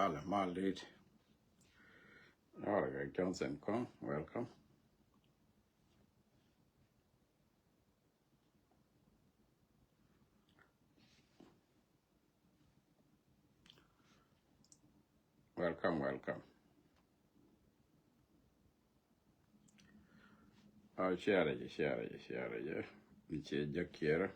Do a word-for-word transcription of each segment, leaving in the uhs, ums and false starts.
Ala mal dit. All right, Johnson, come, welcome. Welcome, welcome. Oh, share it, share it, share it. Ni ce jek here.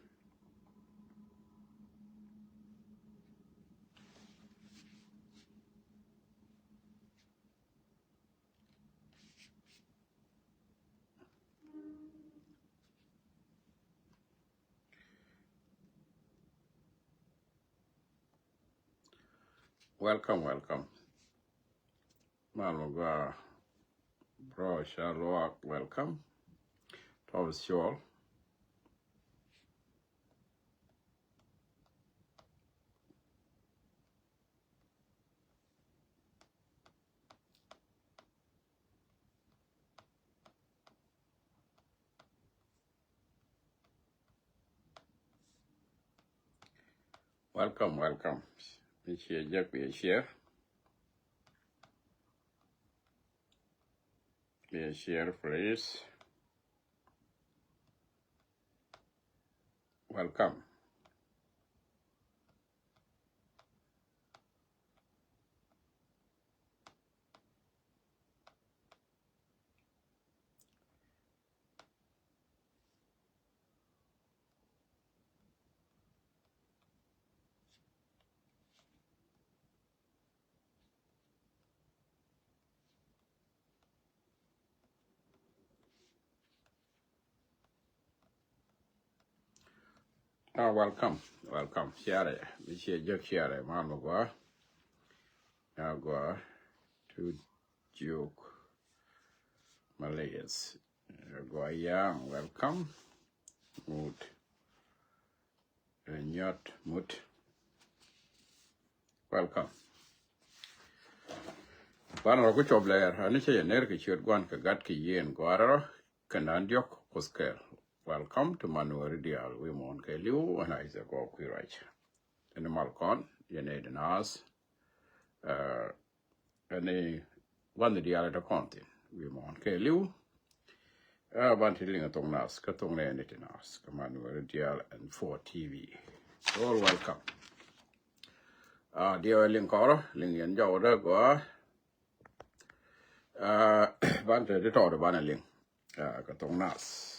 Welcome, welcome. Mal mi gɔaa, bro Shalwak, welcome. Thomas Shaw. Welcome, welcome. Ni share, jek bi share. Bi share, please. Welcome. Ah, welcome, welcome. Share, mi share, jek share, mal mi gɔaa. Agua, tu juk, Malayas. Agua yang, welcome. Mut. Nyot, mut. Welcome. Ban rɔ ku cɔp lɛɛr, ani cɛ yɛ ner kɛ ciöt guan kɛ gat kɛ yen guarɛ rɔ, kɛ nan diɔk kuth kɛɛl. Welcome to Manuel Dial, wi̱i̱ muɔ̱ɔ̱n kɛ li̱w, ɛn a ithɛ gɔɔk kui̱ ruac. Ɛn mal kɔn, yɛn ɛ di naath. Ɛni gua̱n diaal ɛ te kɔn thin wi̱i̱ muɔ̱ɔ̱n kɛ li̱w. Ɛ ban ti liŋ ɛ thok naath kä thok nɛɛni ti naath kä Manuel Dial and four T V. All welcome. Ɛ diɛw ɛ liŋ kɔrɔ liŋ yɛn jɔwdä gɔaa. Ɛ ban te ti tɔɔt ɛ ban ɛ liŋ. Ɛ kɛ thok naath.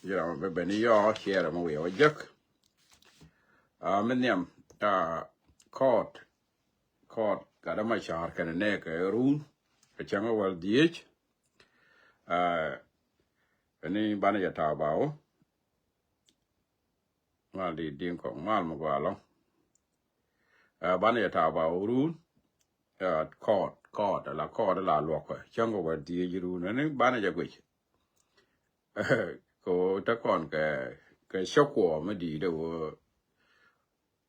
Yɛ ram bɛ ben i̱ yɔɔ ciɛɛr ɛmɛ wiɛ wä jek. Ɛ mi nhiam ɛ kɔɔt kɔɔt gat ɛmɛ ca̱r kɛnɛ nɛɛkɛ run kɛ cäŋ ɛ wäl dhieec. Ɛ ɛni banɛ jɛ ta̱a̱ baw. Mal di di̱ŋ kɔŋ mal mi gɔaa lɔ. Ɛ banɛ jɛ ta̱a̱ baw run. Ɛ kɔɔt kɔɔt ala kɔɔt ala luɔk kɛ cäŋ kɛ wäl dhieec run ɛni banɛ jɛ guic. Kɛ ɣöö te kɔn kɛ kɛ cäkuɔ mi di̱i̱t ɛ ɣöö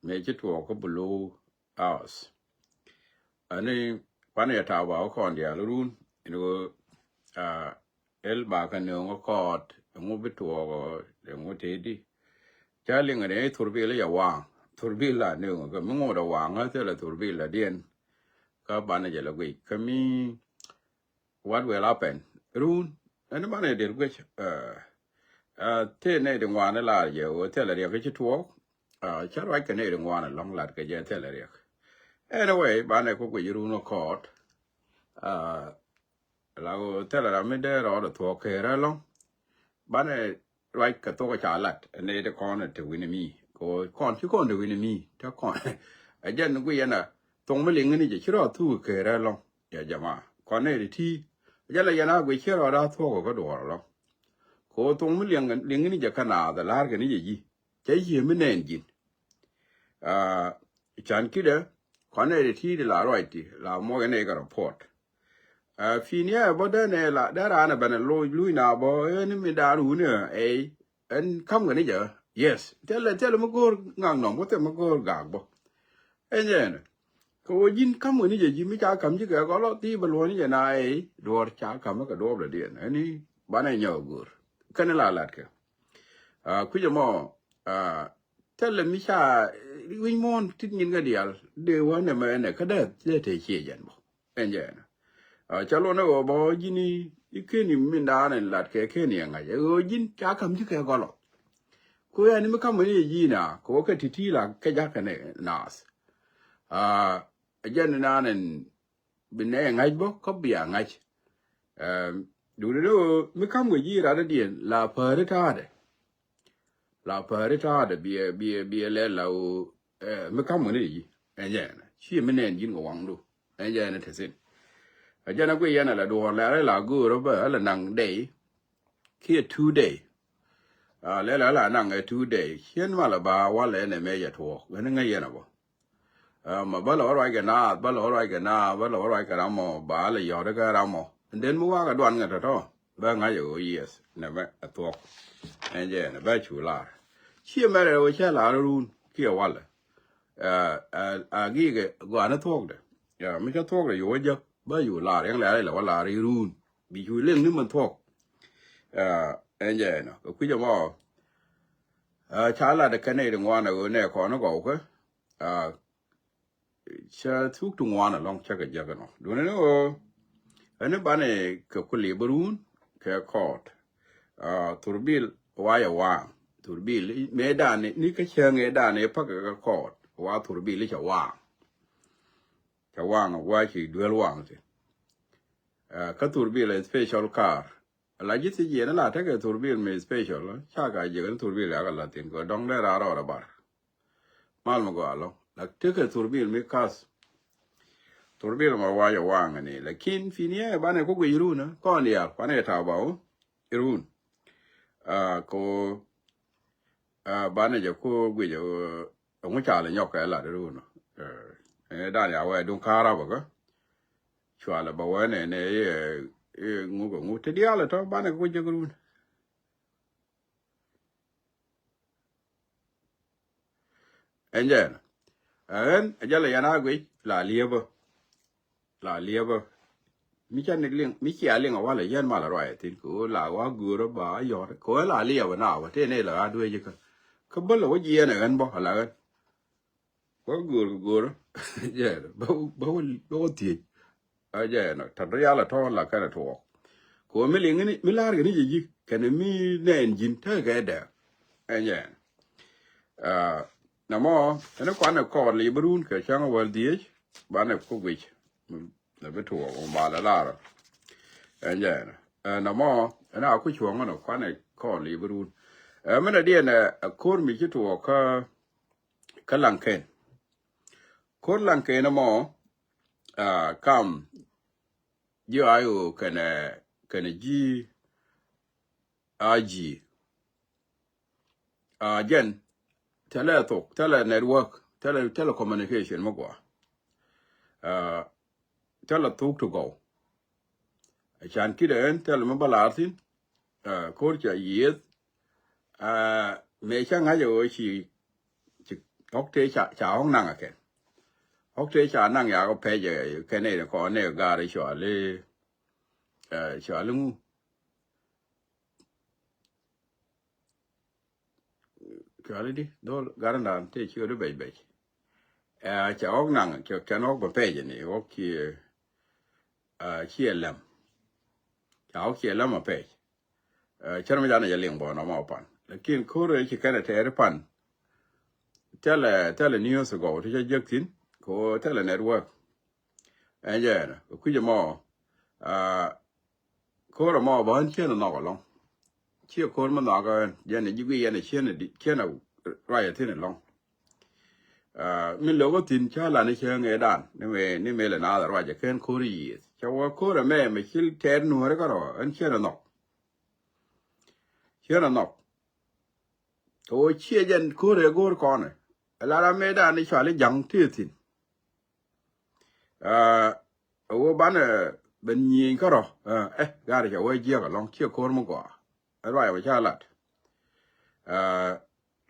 mëë ci tuɔɔk kä Blue House. Ɛni kuanɛ ta̱a̱ ba wä kɔn diaal run in ɣöö ɛ ɛl ba kɛ nööŋ ɛ kɔɔt ɛŋu bi tuɔɔk ɛ ɛŋu tëëdi. Ca liŋ ɛn ɛ thurbil ɛ yɛ waŋ thurbil la nööŋ kɛ mi ŋot ɛ waŋ ɛ thilɛ thurbil la diɛn. Kä banɛ jɛ lɛ guic kä mi What will happen? Run ɛn banɛ dil guic. Ɛ ɛ tëë nɛy ti ŋuan ɛ lar jɛ ɣöö thilɛ riɛk kä ci tuɔɔk. Ɛ cä ruac kɛ nɛy ti ŋuan ɛlɔ̱ŋ lat kɛ jɛ thilɛ riɛk. Anyway banɛ ku guic run ɛ kɔɔt. Ɛ la ɣöö thilɛ ram mi dee rɔɔdɛ thuɔɔk kɛɛr ɛlɔ̱ŋ. Banɛ ruac kɛ thok ca lat ɛ nɛy ti kɔn ɛ te wi̱n mi kɛ ɣöö kɔn ci kɔn te wi̱n mi te kɔn. Ɛ jɛn guic ɛn a thok mi liŋ ni jɛ ci rɔ thuk kɛɛr ɛlɔ̱ŋ. Ya jama kɔn nɛy ti ti jɛ la yɛn a guic ci rɔ da thuɔk kä duɔɔr ɛlɔ̱ŋ. Kɛ ɣöö thok mi liŋ liŋ ni jɛ kä naath ɛ la̱r kɛ ni jɛ ji̱ cɛ yiëë mi nɛn ji̱n. Ɛ can kidɛ kɔn nɛy ti ti di la ruac ti la muɔc ɛ nɛy kɛ report. Ɛ piniɛ bä dee nɛ la dee raan ɛ ben ɛ loc luc na bä ɛ ni mi daan wuni ɛ ɛn kam kɛ ni jɛ. Yes thilɛ thilɛ mi go̱o̱r ŋak nɔm kä thilɛ mi go̱o̱r gak bä. Ɛ nyɛɛnɛ kɛ ɣöö ji̱n kam kɛ ni jɛ ji̱ mi ca kam ji̱ kɛ gɔlɔ thii bɛ luɔ̱ni jɛ na ɛ duɔ̱ɔ̱r ca kam kɛ duɔ̱ɔ̱p lɛ diɛn ɛni banɛ nyɔk go̱o̱r. Kɛn la lat kɛ kui̱c ɛmɔ. Thilɛ mi ca wi̱c muɔ̱ɔ̱n tit nyin kɛ diaal dee wä nɛmɛ ɛnɛ kä dee dee te ciɛ jɛn bä. Ɛn jɛ ɛnɛ ca luɔnɛ ɣöö bä ji̱n i̱ ken i̱ min daanɛ lat kɛ ken i̱ ɛ ŋa̱c ɛ ɣöö ji̱n ca ka̱m ji̱ kɛ gɔlɔ. Ku ɛn mi ka̱m ni ji̱ na kɛ wä kɛ ti̱ti̱ la kɛ ja̱k kɛ nɛ naath. Ɛ jɛn inanɛn bi nɛ ŋa̱c bä kä bia ŋa̱c. Duundɛ ni ɣöö mi ka̱m kɛ ji̱ rat dadiɛn la päri ta̱a̱dɛ. La päri ta̱a̱dɛ biɛ biɛ biɛ lɛ la ɣöö mi ka̱m kɛ ni ji̱. Ɛn jɛ ɛnɛ ci mi nɛn ji̱n kɛ waŋdu. Ɛn jɛ ɛnɛ te thin. Ɛ jɛn ɛ guiy yɛn ɛ la duɔ̱ɔ̱r lɛr ɛ la göörä bä ɛ la naŋ dɛy kiɛ two day. Lɛl ɛ la naŋ ɛ two day ciën malɛ ba walɛ ɛn ɛ mɛ jɛ tuɔɔk ɣän ŋäc yɛn ɛ bä. Ma bä lɛ wä ruac kɛ naath bä lɛ wä ruac kɛ naath bä lɛ wä ruac kɛ ram mɔ ba lɛ yɔ̱t kɛ ram mɔ. Ɛn den mi wakɛ duan kɛ tɔ̱tɔ̱ bä ŋa̱c ɛ ɣöö yieth nɛ mɛ ɛ thuɔk. Ɛn jɛ ɛn ɛ bä cu lar ciɛ mɛrɛ ɣöö cä lar run kiɛ walɛ. A gikɛ gɔaa ni thuɔkdɛ. Mi cä thuɔkdɛ yo̱o̱ jäk bä yo̱o̱ lar yɛn lɛ alɛ lɛ wä lar iruun bi cu liŋ ni mɛn thuɔk. Ɛn jɛ ɛnɔ kɛ kui̱c ɛmɔ. Ca lat ɛ kɛn nɛy ti ŋuan ɛ ɣöö nɛ kɔn ni gɔw kä. Cä thuk ti ŋuan ɛlɔ̱ŋ cä kɛ jäk ɛnɔ duundɛ ni ɣöö ɛn ni banɛ kɛ kuli bä ruun kɛ kɔɔt. Thurbil wayɛ waŋ thurbil mëë danɛ ni kä cäŋ ëë danɛ pakä kɛ kɔɔt wa thurbil cɛ waŋ. Cɛ waŋ wa ci duel waŋ ti. Kä thurbil ɛ special car. La ji̱ thiec yɛn la tekɛ thurbil mi special ca ka jiɛk ni thurbil yak la thin kɛ dɔŋ dee raa rɔɔdɛ bar. Mal mi gɔaa lɔ la tekɛ thurbil mi kath. Thurbil ma wacɛ waŋ ni lakin piniɛ banɛ ku guic run kɔn diaal kuanɛ ta̱a̱ ba wä. Run ko banɛ jɛ ko guic. Ɛŋu ca lɛ nyɔk kɛ lat run. Ɛn dan ya wɛ duŋ ka̱a̱r abä kä cualɛ bä wä nɛ nɛ ŋuk ɛŋu ti diaal tɔ banɛ ko jek run. Ɛn jɛ ɛn ɛ jɛ lɛ yɛn a guic la liepä. La liepä mi ca ni liŋ mi cia liŋ a walɛ yɛn mal a ruac a thin kɛ ɣöö la wa göörä ba a yɔr kɛ ɣöö la liepä na wä tëë ni lɛ a duee jikä. Kä bä lɛ wä jiɛɛn ɛ ɣän bä a la ɣän. Bä göör kɛ göörä jɛ bä wä bä wä thiec. A jɛ ɛnɔ ta̱t rial a tɔ̱ la kɛn a tuɔɔk. Kɛ ɣöö mi liŋ ni mi la̱r kɛ ni jɛ ji̱ kɛn mi nɛɛn ji̱n tekɛ kɛ dɛɛk. Ɛn jɛ ɛn namɔ ɛn kuanɛ kɔɔr li bä run kɛ cäŋ a wäl dhieec. Banɛ ku guic. Nɛ bi tuɔɔk ŋun ba lɛ laarä. Ɛn jɛ ɛn namɔ ɛn a ku cuɔ̱ŋ ɛn kuanɛ kɔɔr li bä run. Ɛ min a diɛn ɛ ko̱r mi ci tuɔɔk kä kä laŋ kɛn. Ko̱r laŋ kɛn ɛmɔ kam ji̱ a yo kɛnɛ kɛnɛ ji̱ a ji̱. Jɛn tɛlɛ thok tɛlɛ network tɛlɛ tɛlɛ communication mi gua. Tɛlɛ thok ti gɔw. Can kidɛ ɛn tɛlɛ mi bä lar thin. Ko̱r ca yieth. Mëë ca ŋa̱c ɛ ɣöö ci ci ɣɔk tëë ca ca ɣɔk naŋ ɛ kɛn. Ɣɔk tëë ca naŋ ya kɛ pɛc ɛ kɛn ɛ kɔn ɛ gaari cuali. Cuali ŋu. Cuali di dhol garindan tëë ci ɣöö di bɛc bɛc. Ɛ ca ɣɔk naŋ ca kɛn ɣɔk bɛ pɛc ni ɣɔk ci. Ciɛ lɛm ca ɣɔk ciɛ lɛm a pɛc. Cär mi janɛ jɛ liŋ bɔɔn ɔmɔ pan lakin ko̱r ɛ ci kɛn ɛ tɛɛri pan. Thilɛ thilɛ news gɔw ti ca jek thin ko thilɛ network. Ɛn jɛ ɛn kɛ kui̱c ɛmɔ. Ko̱r ɛmɔ bä ɣän ciɛn ɛ nhɔk ɛlɔ̱ŋ. Ciɛ ko̱r mi nhɔk ɣän jɛn ɛ ji̱ guiy yɛn ɛ ciɛn ɛ ruac ɛ thin ɛlɔ̱ŋ. Min lo̱k ɣä thi̱n cä lan i̱ cäŋ ëëdan ni mëë ni mëë lɛ naath ɛ ruac ɛ ken ko̱r i̱ yiëëth cä wä ko̱r ɛmɛ mɛ ci tɛɛt nuɔ̱ɔ̱ri kärɔ̱ ɛn ciɛn ɛ nhɔk. Ciɛn ɛ nhɔk. Kɛ ɣöö ciɛ jɛn ko̱r ëë go̱o̱r kɔnɛ ɛ la ram mëëdan i̱ cɔal i̱ ja̱ŋ tëë thi̱n. Ɛ ɣöö banɛ ben nyieny kärɔ̱ ɛ ga̱r cɛ wee jiɛk ɛlɔ̱ŋ ciɛ ko̱r mi gɔaa. Ɛ ruac ɛmɔ ca lat.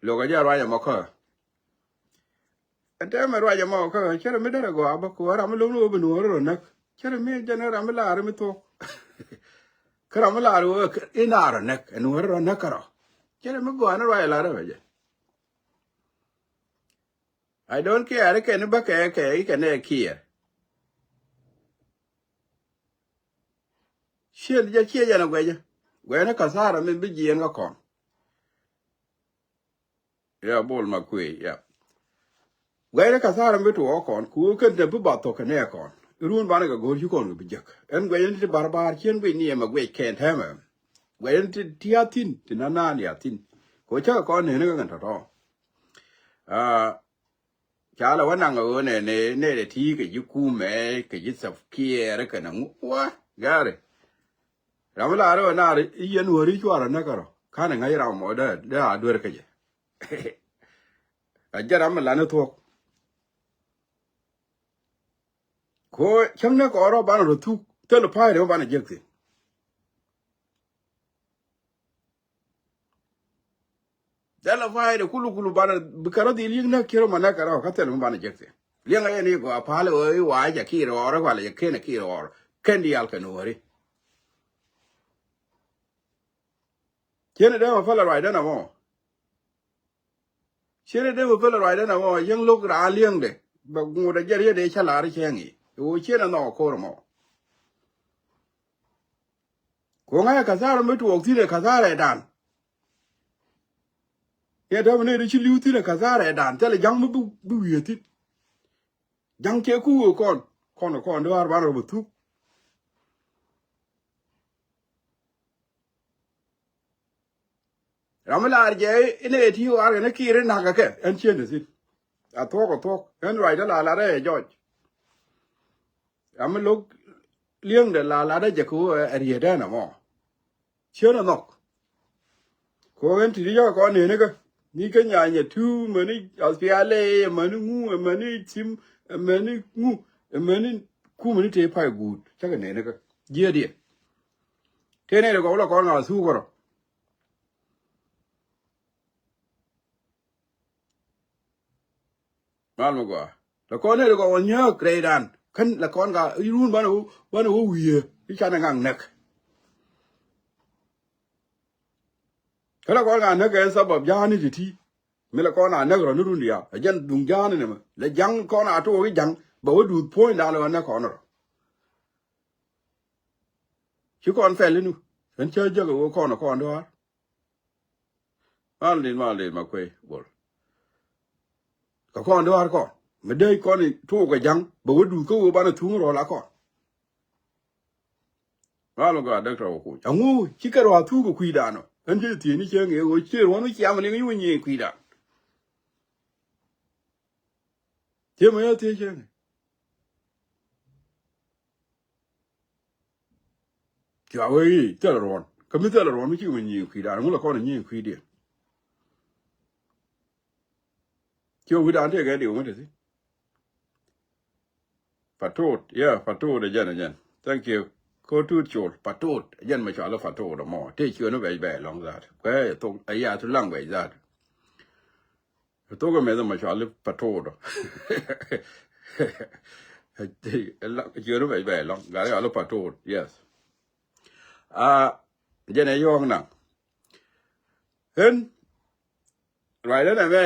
Lo̱k ɛ jɛ ruac ɛmɔ kä. Ɛn tɛmɛ ruac ɛmɔ kä cärɛ mi derɛ gɔaa bä kɛ ɣöö ram mi lo̱k ni ɣöö bi nuɔ̱ɔ̱ri rɔ näk. Cärɛ mi jɛn ram mi laari mi thuɔ̱k. Kä ram mi laari ɣöö in a rɔ näk ɛn nuɔ̱ɔ̱ri rɔ näk kärɔ̱. Cärɛ mi gɔaa ni ruac ɛ laari bɛ jɛ. I don't care kɛn bä kɛ kɛ ikɛ nɛ kiɛɛr. Ciɛ jɛ ciɛ jɛn a guɛcä. Guɛcä ni kathara min bi jiɛn kä kɔn. Ya bol ma kuëë ya. Guɛcä ni kathara min bi tuɔɔk kɔn ku kɛn te bi ba thok kɛ nɛ kɔn. Run banɛ kɛ go̱o̱r ci kɔn kɛ bi jek. Ɛn guɛcä ni ti barbar ciɛn guic ni ɛmɛ guic kɛn tɛmɛ. Guɛcä ni ti ti a thin ti na naan ya thin. Kɛ cä kɛ kɔn neni kɛ kɛn tɔtɔ. Ah, Ca lɛ wä naŋ ɣöö nɛ nɛ nɛ ti kɛ ji̱ kumɛ kɛ ji̱ thɛp kiɛɛr kɛ nɛ ŋu wä gari. Ram mi la rɛ wä naar i̱ yɛn wä ri cuarɛ nɛ kärɔ kanɛ ŋäc ram mɔ dee dee a duer kä jɛ. A jɛ ram mi la ni thuɔk. Ko cäŋ nɛ kɔɔrɔ banɛ rɔ thuk thil pa̱a̱c rɛ wä banɛ jek thi̱n. Thilɛ faida kulu kulu banɛ bi kärɔ dhil yik näk kiɛrɔ ma näk kärɔ kä thilɛ mi banɛ jek thi̱n. Liɛŋɛ yɛn i̱ gɔaa palɛ ɣöö i̱ wa̱a̱ jɛ kiɛrɛ ɣɔrɔ walɛ jɛ kenɛ kiɛrɛ ɣɔrɔ kɛn diaal kɛ nuɔ̱ɔ̱ri. Cienɛ dee ma pälɛ ruacdä na mɔ. Cienɛ dee ma pälɛ ruacdä na mɔ yäŋ lo̱k raan liɛŋdɛ bɛ ŋut a jɛ riet dee cä la̱r cɛ ŋi̱i̱c. Ɣöö cienɛ nhɔk ko̱r mɔ. Ku ŋa̱c ɛ kathara mi tuɔɔk thi̱n ɛ kathara ɛ dan. Yɛ däm ni ri ci li̱w thi̱n ɛ kathara ɛ dan thilɛ ja̱ŋ mi bi wi̱i̱ thi̱n. Ja̱ŋ cɛ ku ɣöö kɔn kɔn kɔn di ɣa̱r ban rɔ bɛ thuk. Ram mi laar jɛ inɛ ti ɣa̱r kɛn kiir in na̱k kɛ kɛ ɛn cien de thi̱n. A thuɔ̱k a thuɔ̱k ɛn ruacdä la lat ɛ jɔc. Ram mi lo̱k li̱eŋdɛ la lat ɛ jɛ kɛ ɣöö ɛ riet ɛn ɛmɔ. Ciön ɛ nhɔk. Kɛ ɣöö ɛn ti ti jɔk kɔn neni kä ni kä nyanyɛ tu mäni aspialɛ mäni ŋu mäni thim mäni ŋu mäni kumä ni te pay guut cä kɛ neni kä jiɛt yɛ. Te neni kɔn wä la kɔn ŋa thuk kärɔ. Mal mi gɔaa la kɔn nɛy ti gɔw nyääk rɛydan kän la kɔn ka irun banɛ wä banɛ wä wiee i̱ canɛ ŋaŋ näk. Kä la kɔn ka näk kɛ sabab ja̱a̱ni ti ti mi la kɔn a näk rɔ ni run diaal a jɛn duŋ ja̱a̱ni ni mɛ la ja̱ŋ kɔn a took i̱ ja̱ŋ bɛ wä duuth puɔ̱nydan la wä näk kɔn rɔ. Ci kɔn pɛl inu ɣän cä jäk ɛ wä kɔn ɛ kɔn duaar. Mal dit mal dit ma kuey bol. Kɛ kɔn di ɣɔr kɔn mi dee kɔn i tuuk kɛ ja̱ŋ bɛ wä duth kä wee banɛ thuŋ rɔl a kɔn. Mal mi gɔaa däk tɔw kuc aŋu ci kɛ rɔa thuk kɛ kui̱dan ɔ. Ɣän ci thieni cieŋ iɛ ɣöö cier ɣɔn mi ciam liŋ i̱ wä nyiëë kui̱dan. Thiemɛ yɛ thiec cieŋ i̱ Cua wee i̱ thilɛ ruɔ̱n kä mi thilɛ ruɔ̱n mi ci mi nyiŋ kui̱dan ŋu lɛ kɔn nyiŋ kui̱diɛn. Ci wee wi̱dan tëëkɛ diw mi te thi̱n. Patot, yeah, patot ɛ jɛn ɛ jɛn. Thank you. Ko tut col patot ɛ jɛn mɛ cɔal i̱ patot ɛmɔ tëë ciöt ni bɛc bɛc ɛlɔ̱ŋ that kuɛ ɛ thok ɛ yath ti language that. Thok ɛmɛth ɛmɔ cɔal i̱ patot ɔ. Ciöt ni bɛc bɛc ɛlɔ̱ŋ gat cɔal i̱ patot, yes. A jɛn ɛ yɔ̱ɔ̱k naŋ. Ɣän ruacdä nɛmɛ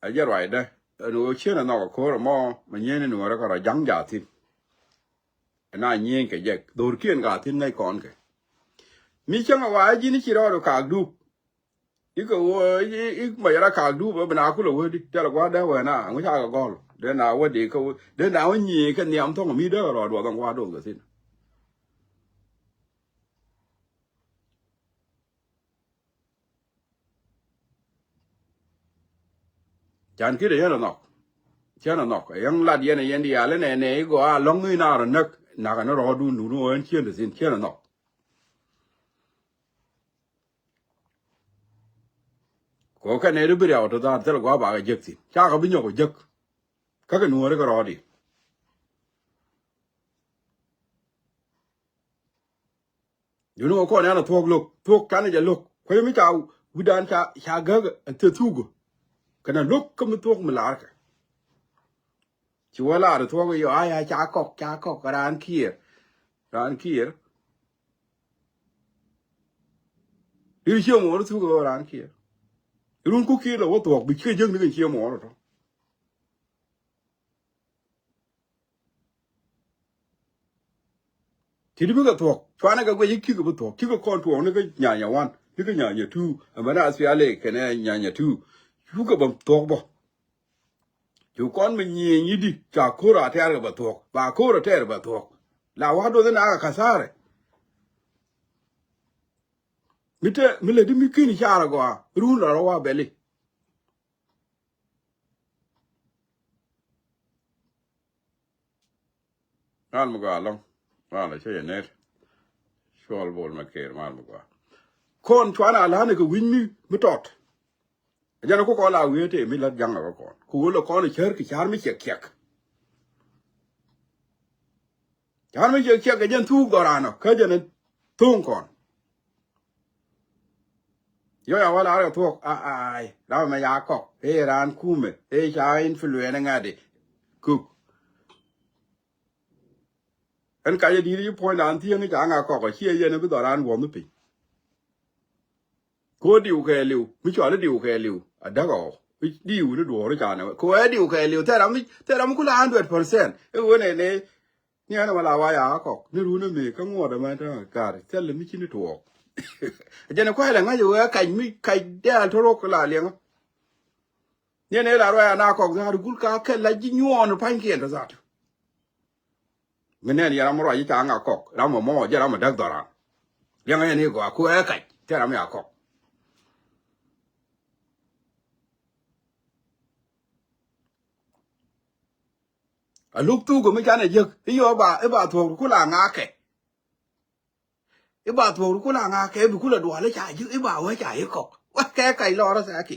a jɛ ruacdä ɛn ɣöö cien ɛ nhɔk ɛ ko̱r ɛmɔ mɛ nyieen in wärä kɛ rɔ ja̱ŋ jaathin. Ɛn a nyieen kɛ jɛk dho̱rkiɛn gaathin ŋäc kɔn kɛ. Mi cäŋ ɛ wa̱a̱ ji̱n ci rɔɔd ɛ kaak dup. Ikɛ ɣöö i̱ mac rɔ kaak dup ɛ bi na kulɛ wädi tɛl gua̱a̱r dee wɛn a ŋu ca kɛ gɔl dee na wädi kɛ wä dee na wä nyiee kɛ nhiam thɔŋ mi dee rɔ duɔth ɛn gua̱a̱r duɔth kɛ thin. Can ki̱t ɛ yɛn ɛ nhɔk. Cän ɛ nhɔk ɛ yɛn lat yɛn ɛ yɛn diaal inɛ nɛ i̱ gɔaa lɔ̱ŋ i̱ na rɔ näk. Nak ɛn rɔɔdun dun ɣöö ɛn cien te thin cien ɛ nhɔk. Kɛ kɛ nɛy ti bi riaw ti dhan thil gua̱a̱ bakɛ jek thi̱n cakɛ bi nyɔk ɛ jek. Kä kɛ nuɔ̱ɔ̱ri kɛ rɔɔdi. Duni wä kɔn yan a thuɔ̱k lo̱k thuɔ̱k canɛ jɛ lo̱k kuecä mi ca wi̱dan ca ca gäk a thie thuk. Kɛnɛ lo̱k kä mi thuɔ̱k mi la̱rkɛ. Ci wä laar thuɔ̱k yɔ aya ca kɔk ca kɔk raan kiɛɛr. Raan kiɛɛr. Ri ciɛ muɔɔr thuk ɛ ɣöö raan kiɛɛr. Run ku kiɛɛr lɛ wä thuɔ̱k bi cikɛ jiäk ni kɛ ciɛ muɔɔr ɛ tɔ. Ti di bikɛ thuɔ̱k, cuanɛ kɛ guic i̱ ki̱kɛ bi thuɔ̱k, ki̱kɛ kɔn tuɔɔk ni kä nyanya wan, ni kä nyanya tu, ɛmɛ na thiali kɛnɛ nyanya tu. Cukɛ bä thuɔ̱k bä. Cu kɔn mi nyieny i̱di, ca ko̱r a tɛɛr kɛ bä thuɔ̱k, ba ko̱r a tɛɛr bä thuɔ̱k. La wa duɔth in a kɛ ka̱tharɛ. Mi te, mi lɛ di mi ki̱n carɛ gɔaa, run la rɔ wa bɛli. Mal mi gɔaa lɔŋ. Mal cä yɛ ner. Cuɔl bol mɛ ker mal mi gɔaa. Kɔn cuan a la̱n kɛ wi̱ny mi, mi tɔt. Jɛn ku kɔn la wi̱i̱ te mi lät jaŋ kɛ kɔn. Ku wä lɛ kɔn cär kɛ car mi ciɛk ciɛk. Car mi ciɛk ciɛk kɛ jɛn thuk dhɔran ɔ, kä jɛn thuŋ kɔn. Yɔ ya wala arɛ thuɔk, a, a, ai, ram mɛ ya kɔk, e ran kumɛ, e ca influence ŋa̱di. Kuk. Ɛn ka jɛ di̱i̱t yi puɔ̱ny dan thieŋ ca ŋa kɔk, a ciɛ yɛn bi dhɔran wuɔ̱m piny. Ko diw kɛ liw, mi cɔal i̱ diw kɛ liw, a däk ɔ, diw ni duɔɔr ca nɛ, ko ɛ diw kɛ liw, thɛram, thɛram kula hundred percent. E wä nɛ nɛ, Ni ɛn ɛmɛ la wa ya kɔk ni run ɛmɛ kä ŋuɔt ɛmɛ te kar thil mi ci ni tuɔɔk. Jɛn kuay lɛ ŋa̱c ɛ wee kac mi kac dɛɛl te rok la liɛŋä. Ni ɛn ɛ la ruac ana kɔk dhaar gul ka kɛ la ji̱ nyuɔɔn pa̱nykiɛn te dhaar. Mi nɛn yɛ ram ruac i̱ ca ŋa kɔk ram ɛmɔ jɛ ram ɛ däk dhɔran. Liɛŋä yɛn i̱ gɔaa ku ɛ kac te ram ya kɔk. A luk thuk mi canɛ jek i̱ yɔ ba i̱ ba thuɔk kula ŋakɛ. I̱ ba thuɔk kula ŋakɛ bi kula dual i̱ ca jek i̱ ba wee ca i̱ kɔk wee kɛ kac lɔrä thɛɛki.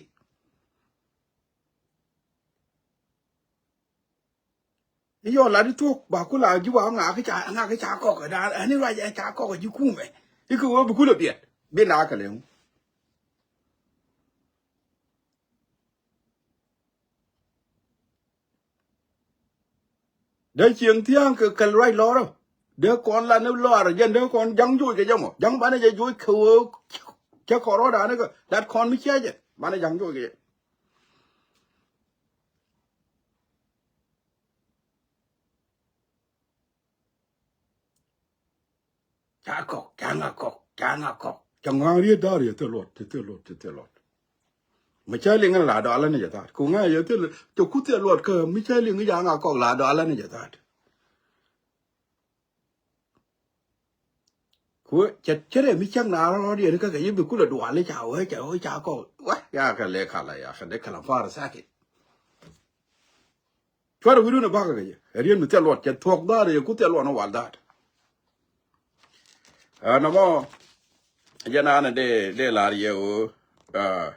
I̱ yɔ lat i̱ thuɔk ba kula ji̱ ba ŋak i̱ ca ŋak i̱ ca kɔk dan ɛn i̱ ruac ɛ ca kɔk ji̱ kumɛ. I̱ kɛ wee bi kula biɛt bi na kɛ lɛŋ. Dee cieŋ thia̱a̱ŋ kɛ kɛl ruac lɔrä. Dee kɔn la ni lɔrä jɛn dee kɔn ja̱ŋ joc kɛ jɛ mɔ ja̱ŋ banɛ jɛ joc kɛ wee. Cɛ kɔrɔda ni kɛ lat kɔn mi ciɛ jɛ banɛ ja̱ŋ joc kɛ jɛ. Ca kɔk ca ŋa kɔk ca ŋa kɔk. Ca ŋa̱a̱ŋ riet da̱r yɛ thil luɔt ci thil luɔt ci thil luɔt. Mi ca liŋ la dɔalä ni jɛ thaat ku ŋa̱a̱ŋ yɛ thil cɛ ku thil luɔt kä mi ca liŋ ca ŋa kɔk la dɔalä ni jɛ thaat. Ku cɛ cɛ rɛ mi cäŋ na rɔɔd yɛ ni kä kɛ yi bi kulɛ dual ca wee ca wee ca kɔk wee ya kɛ lɛ kala ya kɛ dee kala far sakit. Cuarɛ wi̱dun ɛ bakä kɛ jɛ ɛ riet mi thil luɔt cɛ thuɔk dhaat ɛ ku thil luɔt ni wal dhaat. Ɛ nɔmɔ jɛ naan ɛ dee dee lar yɛ ɣöö.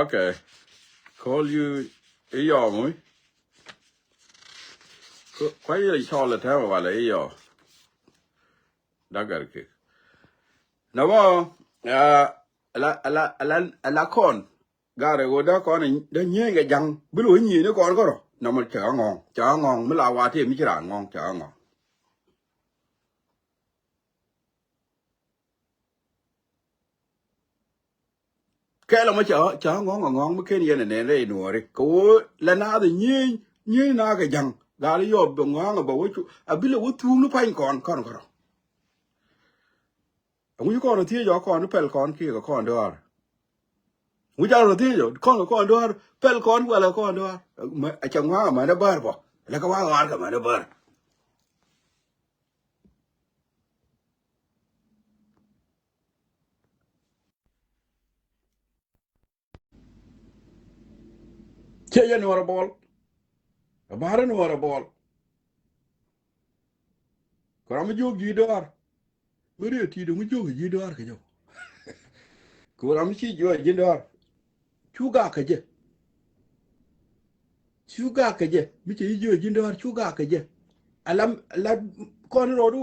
Okay. Call you i̱ yɔɔ mi. Kuay yɛ cɔl ɛ tɛmɛ walɛ i̱ yɔɔ. Dagar kek. Nɔmɔ ala ala ala ala kɔn. Garɛ ɣöö dee kɔn dee nyieenykɛ ja̱ŋ bi lo̱c nyieenykɛ kɔn kärɔ. Nɔmɔ cɛ ɣä ŋɔ̱ɔ̱ŋ cɛ ɣä ŋɔ̱ɔ̱ŋ mi la wa tëë mi ci raan ŋɔ̱ɔ̱ŋ cɛ ɣä ŋɔ̱ɔ̱ŋ. Kɛɛl ɛmɔ cɛ ɣä ŋɔ̱ɔ̱ŋ ɛ ŋɔ̱ɔ̱ŋ mi ken yɛn ɛ nɛn rɛy nuɔɔri kɛ ɣöö lɛ naath ɛ nyieny nyieny naak ɛ ja̱ŋ. Gal i̱ yɔp bɛ ŋɔ̱a̱ŋ ɛ bɛ wä cu a bi lɛ wä thuuk ni pa̱ny kɔn kɔn kärɔ. Ɛŋu ci kɔn rɔ thiec ɔ kɔn pɛl kɔn kiɛ kɛ kɔn dɔ̱ɔ̱r. Ŋu ca rɔ thiec ɔ kɔn kɛ kɔn dɔ̱ɔ̱r pɛl kɔn walɛ kɔn dɔ̱ɔ̱r. Mɛ a cɛ ŋua̱a̱ mɛn ɛ bär bɔ lɛ kɛ wa ɣaar kɛ mɛn ɛ bär. Ciɛ yɛ nuɔrɛ bɔl. Ɛ ba̱rä nuɔrɛ bɔl. Kɛ ram mi jiök ji̱ dɔ̱ɔ̱r. Mi riet ti̱i̱t mi jiök ji̱ dɔ̱ɔ̱r kɛ jɛ. Kɛ ram mi ci jiök ji̱ dɔ̱ɔ̱r. Cu gak kɛ jɛ. Cu gak kɛ jɛ mi cɛ ji̱ jiök ji̱ dɔ̱ɔ̱r cu gak kɛ jɛ. Ala ala kɔn rɔɔdu.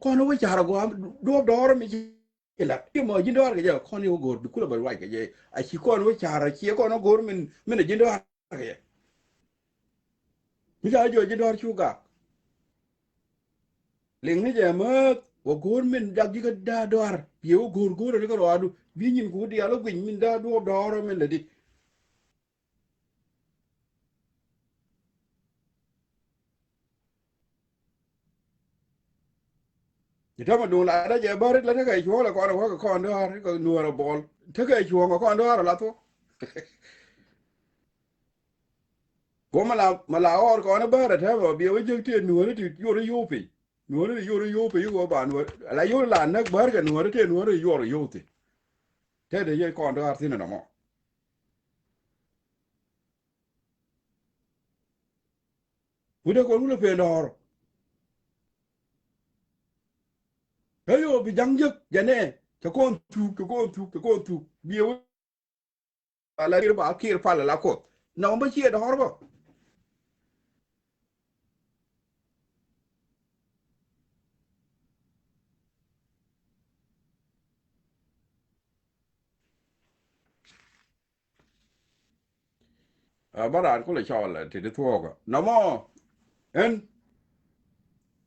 Kɔn wä car agɔaa duɔ̱ɔ̱p dɔɔr mi ci lat ci mɔ ji̱n dɔɔr kɛ jɛ kɔn i̱ wä go̱o̱r bi kulɛ bɛ ruac kɛ jɛ. A ci kɔn wä car a ci kɔn wä go̱o̱r min min a ji̱n dɔɔr kɛ jɛ. Mi ca jɔ ji̱n dɔɔr cu gak. Liŋ ni jɛ määth wä go̱o̱r min jak ji̱ kä da̱a̱ dɔɔr. Biɛ wä go̱o̱r go̱o̱r a ni kä ruaadu bi nyin ku diaal wä guic min da̱a̱ duɔ̱ɔ̱p dɔɔr min lɛ di. Ci täämɛ duŋ la dee jɛ bäri la tekɛ cuɔ̱ɔ̱ŋ la kɔn wä kɛ kɔn dɔ̱a̱r kɛ nuɔ̱ɔ̱r ɛ bɔl. Tekɛ cuɔ̱ɔ̱ŋ kɛ kɔn dɔ̱a̱r la thuɔ̱k. Kuɔmɛ la, mɛ la ɣɔr kɔn bäär ɛ täämɛ bia wä jiäk tëë nuɔ̱ɔ̱ri ti yuɔr i̱ yo̱o̱ piny. Nuɔ̱ɔ̱ri ti yuɔr i̱ yo̱o̱ piny i̱ ɣöö ba nuɔ̱ɔ̱ri. Ala yo̱o̱ la näk bäär kɛ nuɔ̱ɔ̱ri tëë nuɔ̱ɔ̱ri ti yuɔr i̱ yo̱o̱ thi̱n. Tëë dee yɛ kɔn dɔ̱a̱r thi̱n ɛnɔmɔ. Wut dee kɔn wulɛ pen dɔ̱ɔ̱r. Kä yo̱o̱ bi ja̱ŋ jek jɛ nɛ cɛ kɔn thuk, cɛ kɔn thuk, cɛ kɔn thuk. Biɛ wä ala rier ba kier pal ala koth. Nɔmɔ bä ciɛ dɔ̱ɔ̱r bä. A bä raan kulɛ cɔɔl ɛ ti di thuɔɔkä nɔmɔ. Ɛn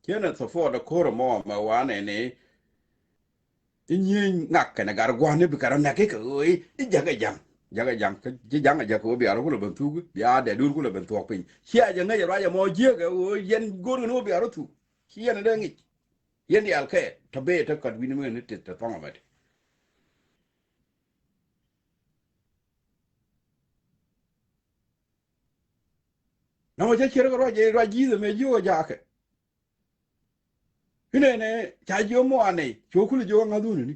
ciɛn ɛ support ɛ ko̱r ɛmɔ mɛ wanɛ ni. I̱ nyieny ŋak kɛnɛ gar gua̱n ni bi kɛ rɔ nɛk i̱ kɛ ɣöö i̱ ja̱k ɛ ja̱ŋ. Ja̱k ɛ ja̱ŋ kä ci ja̱ŋ ɛ ja̱k kɛ ɣöö bia rɔ kulɛ ben thuk bia dɛdun kulɛ ben thuɔɔk piny. Cia jɛ ŋäc ɛ ruac ɛmɔ jiäk ɛ ɣöö yɛn go̱r kɛn ɣöö bia rɔ thuk. Ci yɛn ɛ dee ŋic. Yɛn diaal kɛ tɔ bee tɔ kat wi̱n mën ni ti tɔ thɔŋ ɛmɛ ti. Nɔmɔ cä cier kɛ ruac, ruac ji̱th ɛmɛ jiök ɛ jakɛ. Inɛnɛ ca jiök muɔanɛ, cu kulɛ jiök ɛ ŋa̱th wunäni.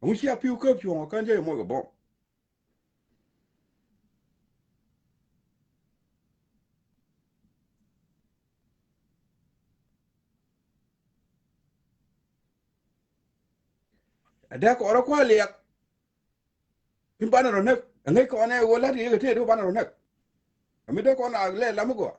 Ɛŋu cia pi̱w käp cuɔ̱ŋ ɔ kän cä yɛ moc kɛ bɔm. Ɛ dee kɔn rɔ kua̱r liak. I̱ banɛ rɔ näk. Ɛ ŋäc kɔn ɛ ɣöö la̱t kɛ yɛ kɛ tëë di banɛ rɔ näk. Ɛ mi dee kɔn a lɛ lam i̱ gɔaa.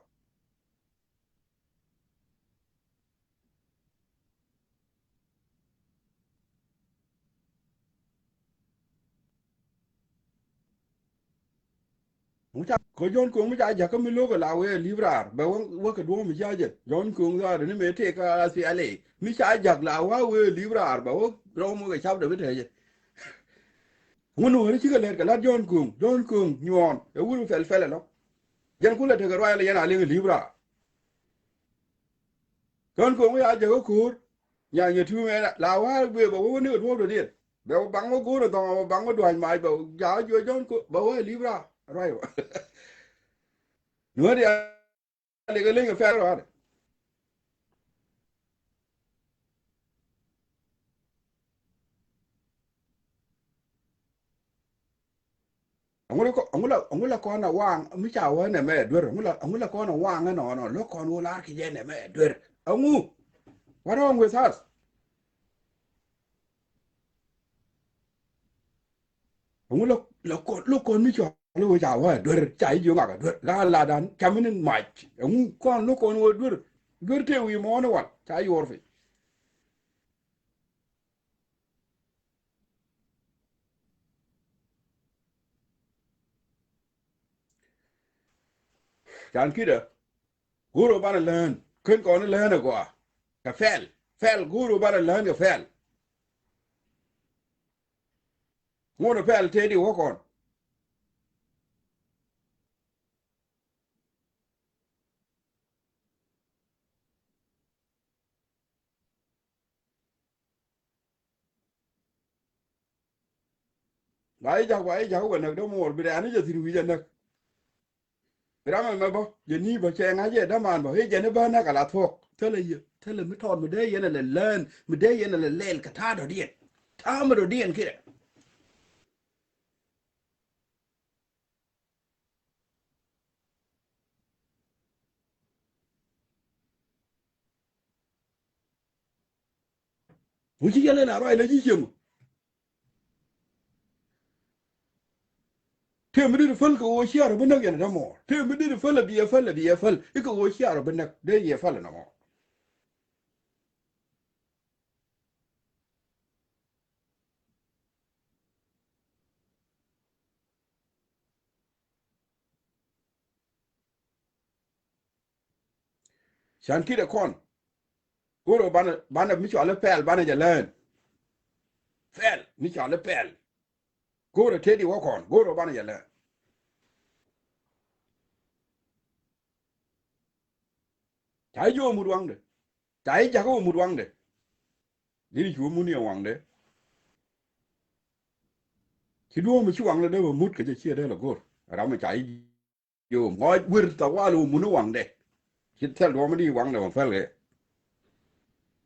Mi ca kɔ Jɔ̱ɔ̱n Ko̱o̱ŋ mi ca jakä mi lo̱k ɛ la wee lip raar bɛ wä, wä kɛ duɔ̱ɔ̱m mi ca jɛ Jɔ̱ɔ̱n Ko̱o̱ŋ dhaar ni mëë tëëk kä a thialɛ mi ca jak la wä wee lip raar bɛ wä rɔw mɔ kɛ cap dɛ bi tɛɛcɛ. Ŋun wä ri cikɛ lɛt kɛ lat Jɔ̱ɔ̱n Ko̱o̱ŋ, Jɔ̱ɔ̱n Ko̱o̱ŋ nyuɔ̱ɔ̱n ɛ wur pɛl pɛl ɛ lɔ. Jɛn kulɛ tekɛ ruac lɛ yɛn a liŋ lip raar. Jɔ̱ɔ̱n Ko̱o̱ŋ mi ca jakä ko̱o̱r. Nya nyɛ tuumɛ la wa̱a̱ guiɛ bɛ wä wä ni kɛ duɔ̱ɔ̱p dɔ̱diɛn. Bɛ wä baŋ wä go̱o̱r ɛ dhɔŋ wä baŋ wä dua̱c mac bɛ ja̱a̱ juɛ Jɔ̱ɔ̱n Ko̱o̱ŋ bɛ wä ɛ lip raar ruac wä. Nuɔ̱ɔ̱r ya lek ɛ leny ɛ fɛr ruaar. Aŋu la kɔn a waŋ mi ca wä nɛmɛ ɛ duer, aŋu la kɔn a waŋ ɛnɔnɔ lo̱k kɔn wä lar ki jɛ nɛmɛ ɛ duer. Aŋu? What wrong with us? Aŋu la, la kɔn, la kɔn mi cɔl wä ca wä ɛ duer, ca i̱ jiök ŋak ɛ duer. Gaa ladan ca mi ni mac. Aŋu kɔn lo̱k kɔn wä duer, duer tëë wi̱i̱ mɔɔn i̱ wal ca yuɔr piny. Can ki̱dä go̱o̱r ɣöö banɛ lään ken kɔn i̱ lään ɛ gɔaa. Kɛ pɛl, pɛl go̱o̱r ɣöö banɛ lään kɛ pɛl. Ŋuɔ̱t ɛ pɛl tëë di wä kɔn. Ba i̱ jak, ba i̱ jak wä näk dämuɔɔr bi rɛ̈ɛ̈n i̱ jɛ thi̱n wi̱c ɛ näk. Bi ram ɛmɛ bä jɛ ni bä cɛ ŋa̱c jɛ däman bä i̱ jɛ ni bä näk ala thuɔ̱k. Thilɛ yɛ, thilɛ mi tɔɔt mi dee yɛn ɛ lɛ lään, mi dee yɛn ɛ lɛ lɛl kɛ ta̱a̱ dɔ̱diɛn. Ta̱a̱ mi dɔ̱diɛn kiɛ. Ŋu ci yɛn lɛ la ruac lɛ ci cieŋ. Tëë mi dit päl kɛ ɣöö ciaar ɔ bi näk yɛn ɛ dämɔɔr. Tëë mi dit päl ɛ bi ɛ päl ɛ bi ɛ päl i̱ kɛ ɣöö ciaar ɔ bi näk dee yɛ päl ɛ nɔmɔ. Can kiɛ kɔn go̱o̱r ɣöö banɛ, banɛ mi cɔal i̱ pɛl banɛ jɛ lään. Pɛl mi cɔal i̱ pɛl go̱o̱r ɣöö tëë di wä kɔn go̱o̱r ɣöö banɛ jɛ lään. Ca i̱ jiök mut waŋdɛ. Ca i̱ jakä wä mut waŋdɛ. Diri cu mun yɛ waŋdɛ. Ci duɔ̱ɔ̱m ci waŋdɛ dee bɛ mut kɛ jɛ ciɛ dee lɛ go̱r. Ram mi ca yi yom ŋɔc wir tawal wä mun waŋdɛ. Ci thil duɔ̱ɔ̱m di waŋdɛ wä pɛl kɛ.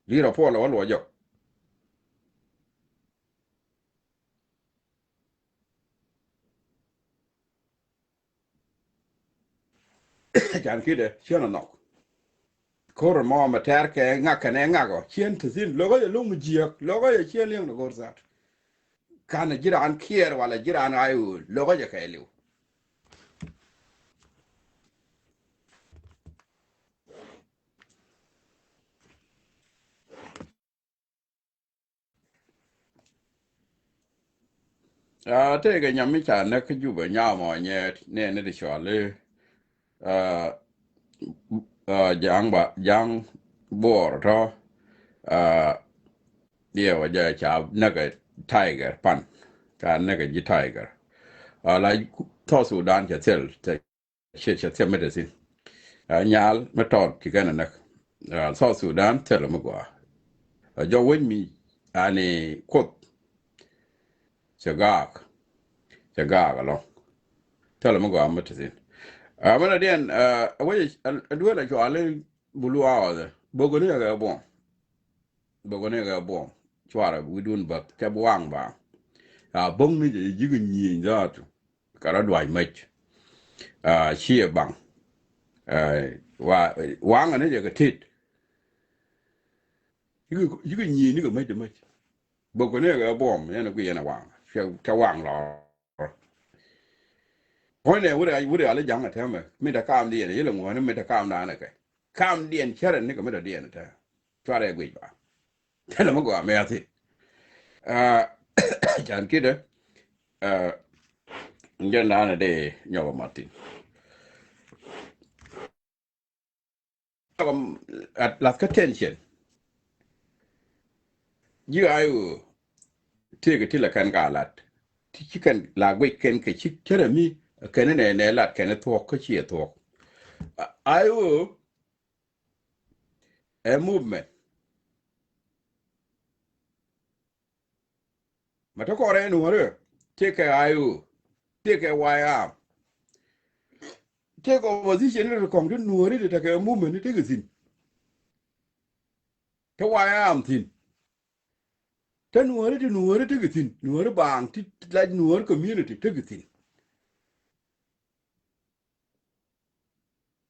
Diri puɔl wä luɔ jɔk. Can kidɛ ciɛn a nhɔk. Ko̱r mɔ mɛ tɛr kɛ ŋak kɛnɛ ŋak ɔ ciɛn ti thin lokä jɛ lo̱ŋ mi jiäk lokä jɛ ciɛn liɛŋ ni go̱r that. Kan ji̱ raan kiɛɛr wala ji̱ raan a i̱ ɣöö lokä jɛ kɛ liw. Aa, tëëkɛ nyam mi ca näk kä Jubɛ nyam ɔ nyɛ nɛɛni ti cɔal i̱, aa, aa, ja̱a̱ŋ ba, ja̱a̱ŋ buɔɔr tɔ, aa, diɛw a jɛ ca näk ɛ tiger pan, ca näk ɛ ji̱ tiger. Aa, la South Sudan cɛ thil, cɛ Ciɛ, ciɛ thiɛm mi te thi̱n. Aa, nyal mi tɔt ci kɛn a näk. Aa, South Sudan thilɛ mi gɔaa. Aa, jɔk wec mi ani Kuoth cɛ gaak. Cɛ gaak ɛlɔ̱ŋ. Thilɛ mi gɔaa mi te thi̱n. Aa, mi na diɛn, aa, wec a duel a cuali bulu a ɣɔth ɛ bok ni kɛ buɔm. Bok ni kɛ buɔm cuarɛ wi̱dun bäth kɛ buaŋ ba. Aa, bok ni jɛ ji̱ kɛ nyieny dhaatu. Kɛ rɔ duac mäc. Aa, ciɛ baŋ. Aa, wa, waŋɛ ni jɛ kɛ tet. Cikɛ, cikɛ nyi̱i̱n ni kɛ mäc di mäc. Bok kɛ ni kɛ buɔm yɛn a gui yɛn a waŋ. Cɛ, cɛ waŋ lɔ. Puɔ̱nydɛ wurɛ, wurɛ ali ja̱ŋ a tɛmɛ. Mi te kaam diɛn, yɛlɛ ŋuɔ̱ni mi te kaam daanɛ kɛ. Kaam diɛn cärɛ ni kɛ mi te diɛn a tɛmɛ. Cuarɛ guic ba. Thilɛ mi gɔaa mi a thi̱n. Aa, can kidɛ, aa, jɛn daanɛ dee nyɔk a mat thi̱n. Lath kä tension. Ji̱ a i̱ ɣöö tëëkɛ ti la kɛn ka lat. Ti ci kɛn la guic kɛn kɛ ci cärɛ mi kɛn nɛ nɛ lat kɛn thuɔ̱k kä ciɛ thuɔ̱k. A i̱ ɣöö ɛ movement. Ma te kɔrɛ nuɔ̱ɔ̱ri tëëkɛ I O, tëëkɛ White Army, tëëkɛ opposition ni ti kɔ̱ŋ ti nuɔ̱ɔ̱ri ti tekɛ movement ni tekɛ thi̱n. Te White Army thi̱n. Te nuɔ̱ɔ̱ri ti nuɔ̱ɔ̱ri tekɛ thi̱n. Nuɔ̱ɔ̱ri baaŋ ti la nuɔ̱ɔ̱ri community tekɛ thi̱n.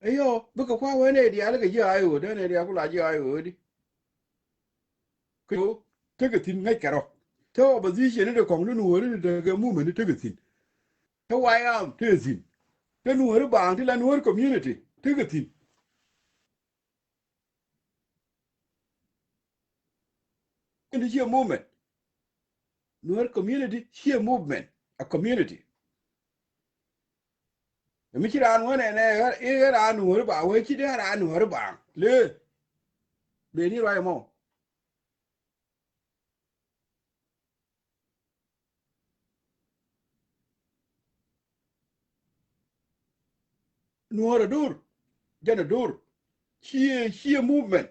Ɛ yɔ bikɛ kua wee nɛ diaal kɛ ji̱ I O, dee nɛ diaal ku la ji̱ I O di. Kɛ tekɛ thi̱n ŋäc kɛ rɔ. Te opposition ni ti kɔ̱ŋ ti nuɔ̱ɔ̱ri ti tekɛ movement ni tekɛ thi̱n. Te White Army tekɛ thi̱n. Te nuɔ̱ɔ̱ri baaŋ ti la nuɔ̱ɔ̱ri community tekɛ thi̱n. Community ciɛ movement. Nuer community ciɛ movement, a community. Mi ci raan wä nɛnɛ i̱ ɣän raan nuɔ̱ɔ̱ri ba wee ci dee raan nuɔ̱ɔ̱ri ba lee. Beni ruac mɔ. Nuɔ̱ɔ̱r a do̱r, jɛn a do̱r. Ciɛ, ciɛ movement.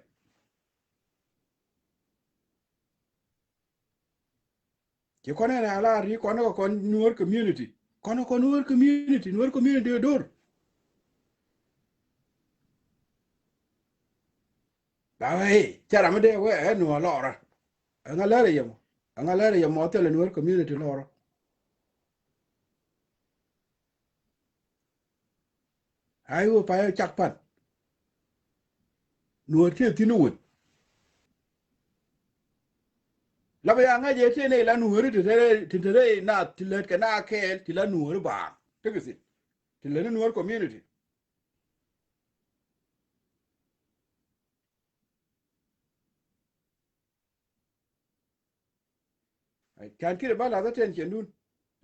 Ci kɔn ɛn a lar ni kɔn kɔn Nuɔ̱ɔ̱r community. Kɔn kɔn Nuɔ̱ɔ̱r community, Nuɔ̱ɔ̱r community a do̱r. Ba wee, cɛ ram mi dee wee ɛ Nuɔ̱ɔ̱r lɔrä. Ɛŋa lɛr yɛ mɔ? Ɛŋa lɛr yɛ mɔ thilɛ Nuɔ̱ɔ̱r community lɔrä? Ai wä payɛ cak pan. Nuɔ̱ɔ̱r tiɛ thi̱n wun. La bɛ ya ŋa̱c yɛ tiɛ nɛy la Nuɔ̱ɔ̱ri ti te rɛy, ti te rɛy naath ti lät kɛ naath kɛɛl ti la Nuɔ̱ɔ̱ri baaŋ. Tekɛ thi̱n. Ti lät ni Nuɔ̱ɔ̱r community. Can kiri ba lath attention dun.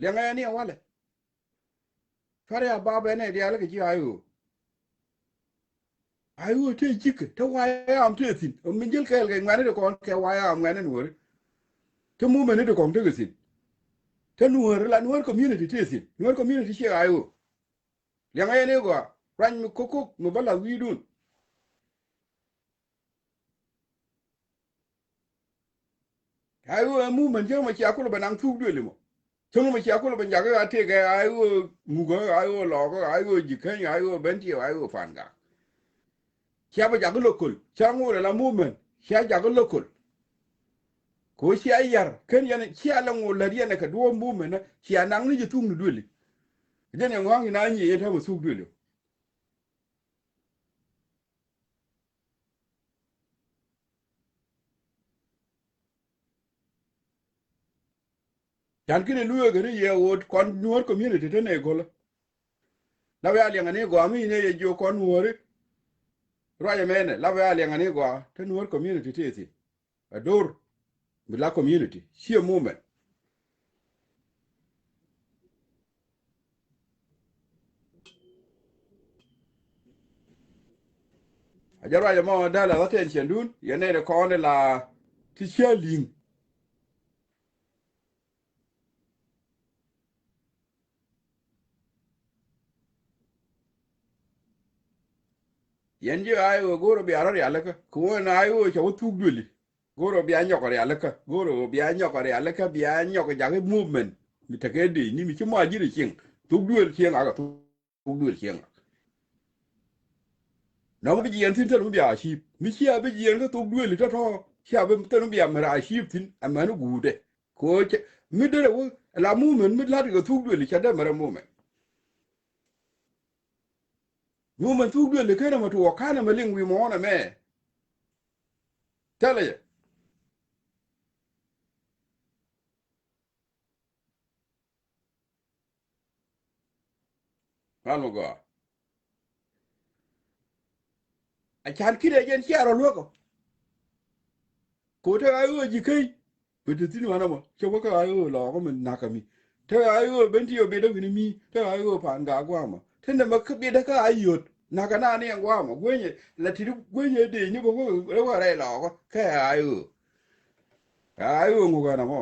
Liɛŋɛ ni a walɛ. Cuarɛ a bap ɛn ɛ diaal kɛ ji̱ I O. I O te ji̱kɛ, te White Army te thi̱n. Min jil kɛɛl kɛ ŋuɛni ti kɔn kɛ White Army ŋuɛni Nuɔ̱ɔ̱ri. Te movement ni ti kɔn tekɛ thi̱n. Te Nuɔ̱ɔ̱ri la Nuɔ̱ɔ̱ri community te thi̱n. Nuɔ̱ɔ̱ri community ciɛ I O. Liɛŋɛ ni gɔaa. Ruany mi kokok mi ba lath wi̱i̱dun. Ay ɣöö ɛ movement cäŋ mɔ cia kulɛ bɛ naŋ thuk duëli mɔ. Cäŋ mɔ cia kulɛ bɛ jakä a tëëkɛ ay ɣöö mukä, ay ɣöö lɔɔkä, ay ɣöö ji̱käny, ay ɣöö Bentiu, ay ɣöö Pa̱a̱n Gak. Cia bɛ jakä local, cia ŋot ala movement, cia jakä local. Kɛ ɣöö cia yar, ken yɛn cia lɛ ŋot lät yɛn ɛ kɛ duɔ̱ɔ̱p movement, cia naŋ ni ji̱ thuk ni duëli. Jɛn yɛ ŋɔ̱a̱ŋ in a nyiɛ yɛn täämɛ thuk duëli. Can kinɛ lueek ni yɛ ɣöö kɔn Nuɔ̱ɔ̱r community te nɛ go̱lä. La bɛ a liɛŋɛ ni gɔaa mi inɛ yɛ jiök kɔn Nuɔ̱ɔ̱ri. Ruac ɛmɛnɛ la bɛ a liɛŋɛ ni gɔaa te Nuɔ̱ɔ̱r community te thi̱n. A do̱r mi la community ciɛ movement. A jɛ ruac ɛmɔ dee la attention dun yɛ nɛy ti kɔn ti la ti ciɛ li̱ŋ. Yɛn ji̱ ay ɣöö go̱o̱r ɔ bia rɔ rialikä kɛ ɣöö ɛn ay ɣöö cɛ wä thuk duëli. Go̱o̱r ɔ bia nyɔk rialikä, go̱o̱r ɔ bia nyɔk rialikä, bia nyɔk jakä movement mi tekɛ dec ni mi ci mɔ a ji̱ ri cieŋ. Thuk duël cieŋ akɛ thuk duël cieŋ ak. Nɔmɔ bi jiɛɛn thi̱n thil mi bia a ciip mi cia bi jiɛɛn kä thuk duëli tɔ̱tɔ̱ cia bi thil mi bia mɛr a ciip thi̱n amäni guutdɛ. Ko̱ cɛ mi derɛ wä la movement mi la̱t kɛ thuk duëli ca dee mɛr ɛ movement. Movement thuk duëli kenɛ mɛ tuɔɔk kanɛ mɛ liŋ wi̱i̱ muɔ̱ɔ̱n ɛmɛ. Thilɛ jɛ. Ral mi gɔaa. A can ki̱n ɛ jɛn cia rɔ luäk ɔ. Ko̱ te ɣa̱c ɣöö ji̱ key. Bi te thi̱n wanɛ mɔ cɛ wä kä ɣa̱c ɣöö lɔɔkä mi nakä mi. Te ɣa̱c ɣöö Bentiu biɛtdä wi̱ni mi te ɣa̱c ɣöö Pa̱a̱n Gak guamɔ te nɛmɛ kä biɛtdä kä ɣa̱c yöt. Nakä nani ɛn guamɔ guenyɛ la ti̱t guenyɛ dee ni bä wä rɛy lɔɔkä kɛ ɣa̱c ɣöö. Ɣa̱c ɣöö ŋuk ɛn ɛmɔ.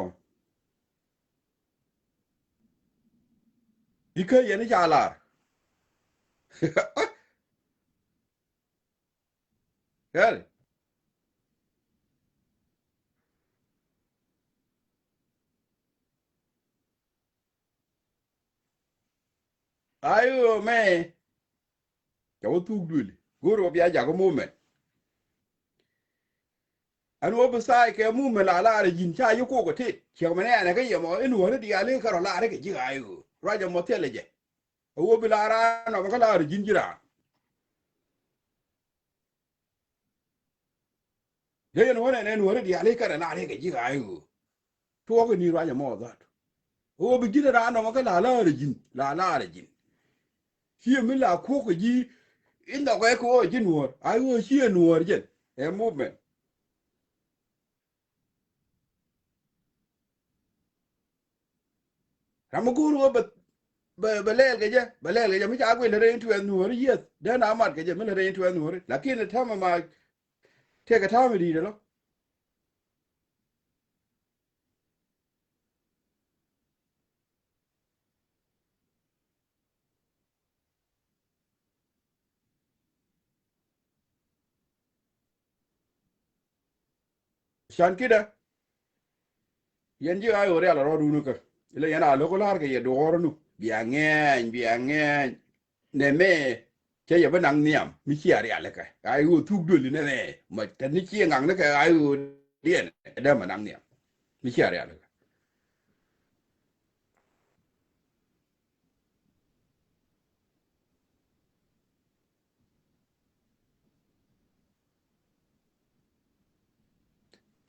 Ikä yɛn i̱ ca lar. Kɛl. Ay ɣöö mɛ. Ca wä thuk duëli go̱o̱r wä bia jakä movement. Ɛn wä bi thaay kɛ movement la laarɛ ji̱n ca yi kok ɛ tet ciɛk mɛn ɛn ɛ kä yɛ mɔ in wä ri diaal in kärɔ laarɛ kɛ ji̱ ay ɣöö ruacɛ mɔ thilɛ jɛ. Ɛ wä bi laar raan nɔmɔ kä laarɛ ji̱n ji̱ raan. Dee yɛn wä nɛn ɛn wä ri diaal in kärɛ laarɛ kɛ ji̱ ay ɣöö. Tuɔɔk in ni ruacɛ mɔ dhat. Ɣöö bi ji̱n raan nɔmɔ kä la laarɛ ji̱n la laarɛ ji̱n. Ciɛ mi la kuɔk kɛ ji̱ in dhɔkɛ kɛ ɣöö ji̱ nuɔ̱ɔ̱r ay ɣöö ciɛ nuɔ̱ɔ̱r jɛn ɛ movement. Ram mi go̱o̱r ɣöö bɛ bɛ bɛ lɛɛl kɛ jɛ bɛ lɛɛl kɛ jɛ mi ca guil lät rɛy in tuɛth nuɔ̱ɔ̱ri yieth dee na mat kɛ jɛ mi lät rɛy in tuɛth nuɔ̱ɔ̱ri lakin ɛ täämɛ ma tëëkɛ täämɛ di̱i̱t ɛlɔ. Can ki̱dä yɛn ji̱ ay ɣöö rial a rɔɔdun kä ilɛ yɛn a lo̱k la̱r kɛ yɛ duɔɔr nu bia ŋɛɛny bia ŋɛɛny. Nɛ mɛ cɛ yɛ bä naŋ nhiam mi cia rialikä ay ɣöö thuk duëli nɛ mɛ mɛ tɛ ni cie ŋaŋ ni kɛ ay ɣöö diɛn dee mɛ naŋ nhiam mi cia rialikä.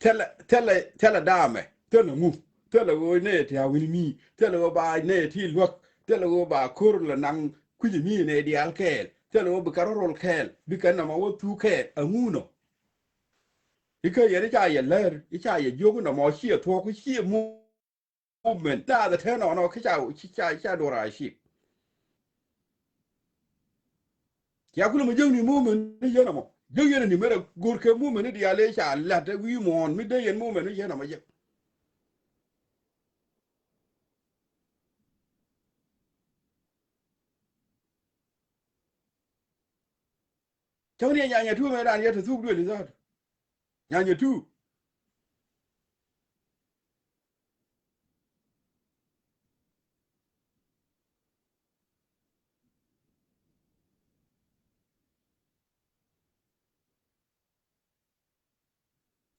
Thilɛ thilɛ thilɛ daamɛ thilɛ ŋu thilɛ ɣöö nɛy ti a wi̱ni mi thilɛ ɣöö ba nɛy ti luäk thilɛ ɣöö ba ko̱r lɛ naŋ kui̱c mi nɛy diaal kɛɛl thilɛ ɣöö bi kɛ rɔ rol kɛɛl bi kɛ nɔmɔ wä thuk kɛɛl aŋu nɔ. Ikä yɛn i̱ ca yɛ lär i̱ ca yɛ jiök nɔmɔ ciɛ thuɔ̱k i̱ ciɛ mu movement taath ɛ te nɔnɔ kä ca ca ca duɔr a cip. Cia kulɛ mɛ jäŋni movement ni yɛn ɛmɔ jäŋ yɛn ɛni mɛrɛ go̱r kɛ movement ni diaal ëë ca la̱t ɛ wi̱i̱ muɔ̱ɔ̱n mi dee yɛn movement ni yɛn ɛmɔ jɛ. Cäŋ ni ɛ nyanya tu mɛ dan yɛ te thuk duëli dhat. Nyanya tu.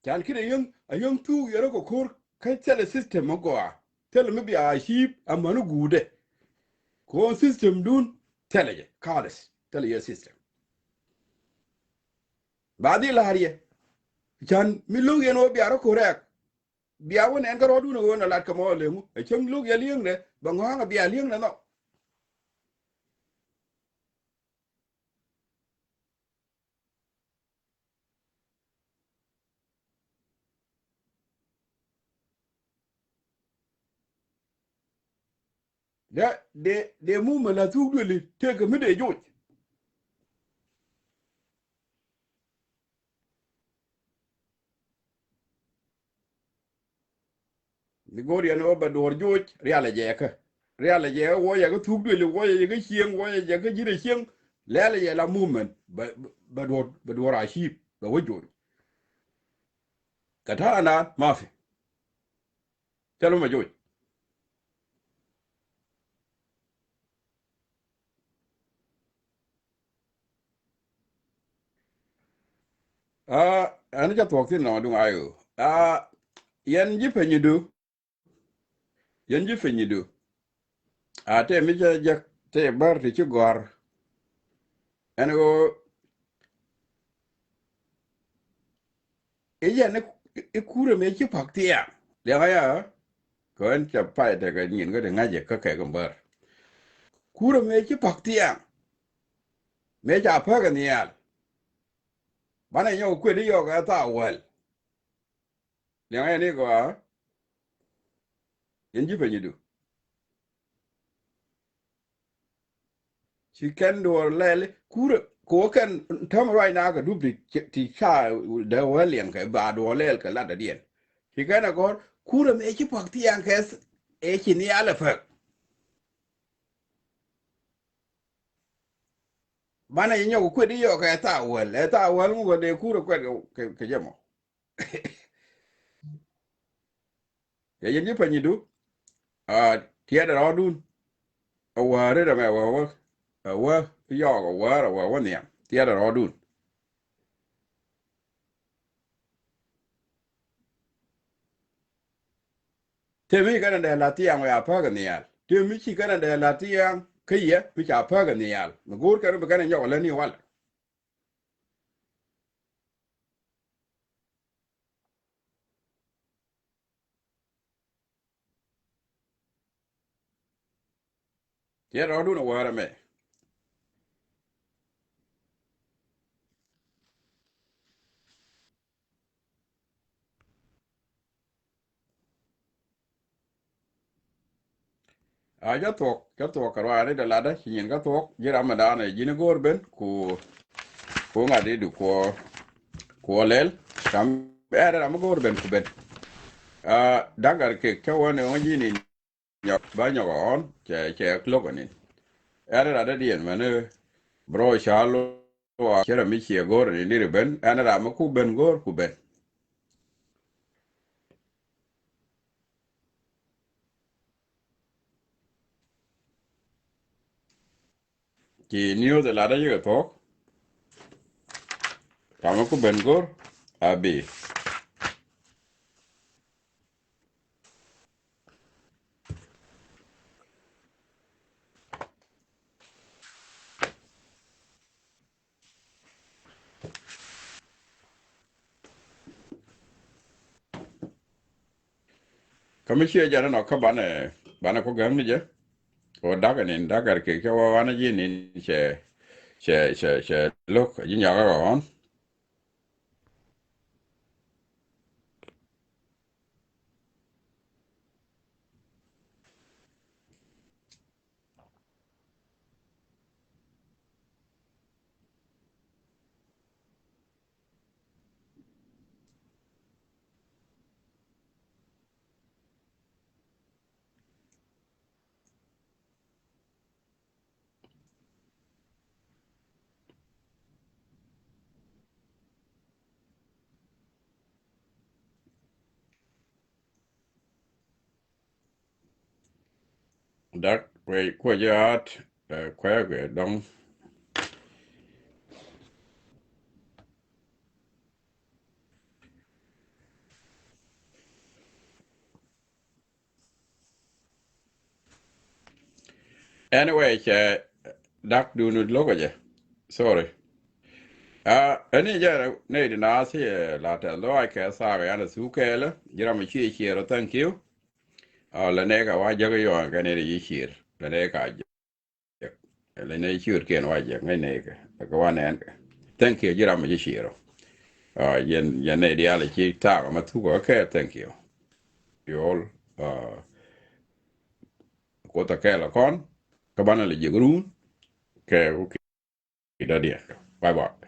Can ki̱n a yäŋ, a yäŋ thuk yɛrɛ kɛ ko̱r kä thilɛ system mi gɔaa. Thilɛ mi bia a ciip a mäni guudɛ. Kɔn system dun thilɛ jɛ kalis. Thilɛ yɛ system. Ba dhil la̱r yɛ. Can mi lo̱k yɛn wä bia rɔ correct. Bia wä nɛn kä rɔɔdun a ɣöö na lat kɛ mɔ a leŋu. A cäŋ lo̱k yɛ li̱eŋnɛ, bɛ ŋɔ̱a̱ŋ a bia li̱eŋnɛ nhɔk. Dee, dee, dee movement la thuk duëli tëëkɛ mi dee joc. Ni go̱o̱r yɛn ɣöö bɛ duɔ̱ɔ̱r joc rialɛ jɛ kä. Rialɛ jɛ kä wuɔyɛ kä thuk duëli, wuɔyɛ jɛ kä cieŋ, wuɔyɛ jɛ kä ji̱n a cieŋ. Lɛlɛ jɛ la movement bɛ, bɛ, bɛ duɔ̱ɔ̱r, bɛ duɔ̱ɔ̱r a ciip bɛ wä joc. Kɛ ta̱a̱ naan mafi. Thil mɛ joc. Aa, ɛn ca thuɔk thin nɔŋ duŋ ayo. Aa, yɛn ji̱ penyidu. Yɛn ji̱ penyidu. Aa, tɛ mi ca jek tɛ bär ti ci gɔ̱a̱r. Ɛn ɣöö i̱ yɛn i̱, i̱ kurɛ mëë ci pa̱k thia̱a̱ŋ. Liɛŋä ya, kɛ ɣän ca pay tekɛ nyin kä ti ŋa̱cɛ kä kɛ kɛ bär. Kurɛ mëë ci pa̱k thia̱a̱ŋ. Mëë ca päk ɛ nhial. Banɛ nyɔk kuet i̱ yɔk ɛ thaak wäl. Liɛŋä yɛn i̱ gɔaa. Yɛn ji̱ penyidu. Ci kɛn duɔ̱ɔ̱r lɛl kurɛ kɛ wä kɛn täm ruac na kɛ dup ti, ti ca dee wä liɛŋ kɛ ba duɔ̱ɔ̱r lɛl kɛ lat dädiɛn. Ci kɛn ɛ gɔ̱r kurɛ mëë ci pa̱k thia̱a̱ŋ kɛ th-, ëë ci nhial ɛ päk. Banɛ nyɔk kuet i̱ yɔk ɛ thaak wäl, ɛ thaak wäl ŋu kɛ dee kurɛ kuɛt kɛ, kɛ, kɛ jɛ mɔ. Yɛ yɛn ji̱ penyidu. Aa, tiɛɛt ɛ rɔɔdun. Ɛ wäär ri dämɛ wä wä. Ɛ wä yɔɔk ɛ wäär ɛ wä wä nhiam. Tiɛɛt ɛ rɔɔdun. Tëë mi ci kɛn ɛ dee la̱t thiaŋ wä ya päk ɛ nhial. Tëë mi ci kɛn ɛ dee la̱t thiaŋ kä yɛ mi ca päk ɛ nhial. Mi go̱o̱r kɛn bi kɛn ɛ nyɔk ɛ lät ni wal. Tiɛt rɔɔdun a wäär ɛmɛ. A cä thuɔk, cä thuɔk kɛ ruaani dee latdä ci nyin kä thuɔk ji̱ ram mi daanɛ ji̱n go̱o̱r ben ku, ku ŋa̱t i̱ du kuɔ, kuɔ lɛl. Ram ɛɛrɛ ram mi go̱o̱r ben ku ben. A da̱k gat kek cä wä ni ɣöö ji̱ ni nyɔk ba nyɔk ɣɔ̱ɔ̱n cɛ, cɛ lo̱k ɛ nin. Ɛɛrɛ rat dädiɛn mɛn i̱ bro ca lo̱k. Wa cɛ ram mi ciɛ go̱o̱r ni niri ben ɛn ram mi ku ben go̱o̱r ku ben. Ci niw the ladä yikɛ thuɔ̱k. Ram mi ku ben go̱o̱r a bi. Kä mi ciɛ jɛn inɔ kä banɛ, banɛ ku gäm ni jɛ. Kɛ wä da̱k inin da̱k gat kek cɛ wä wanɛ ji̱ inin cɛ, cɛ, cɛ, cɛ lo̱k ji̱ nyɔk ɛ ɣɔ̱ɔ̱n. Dak kuɛ, kuɛ jɛ aat, ɛ, kuɛ kuɛ dɔŋ. Anyway, cɛ dak dun lokä jɛ. Sorry. Ah, ɛni jɛ nɛy di naath cɛ la tɛth lɔaac kɛ thaak yan a thuk kɛɛlä. Ji̱ ram mi ci cier, thank you. Ah, lɛ nɛɛkɛ wa jäk yɔɔn kɛ nɛy di ci cier. Lɛ nɛɛkɛ a jäk. Lɛ nɛy ciötkiɛn wa jäk ŋäc nɛɛkɛ. Kɛ wa nɛɛn kɛ. Thank you, ji̱ ram mi ci cier. Ah, yɛn, yɛn nɛy diaal ci thaak ma thuk kɛ, thank you. You all, ah, Kuoth a kɛɛl a kɔn, kä banɛ lɛ jiɛk run kɛ wä ki dɔ̱diɛn. Bye bye.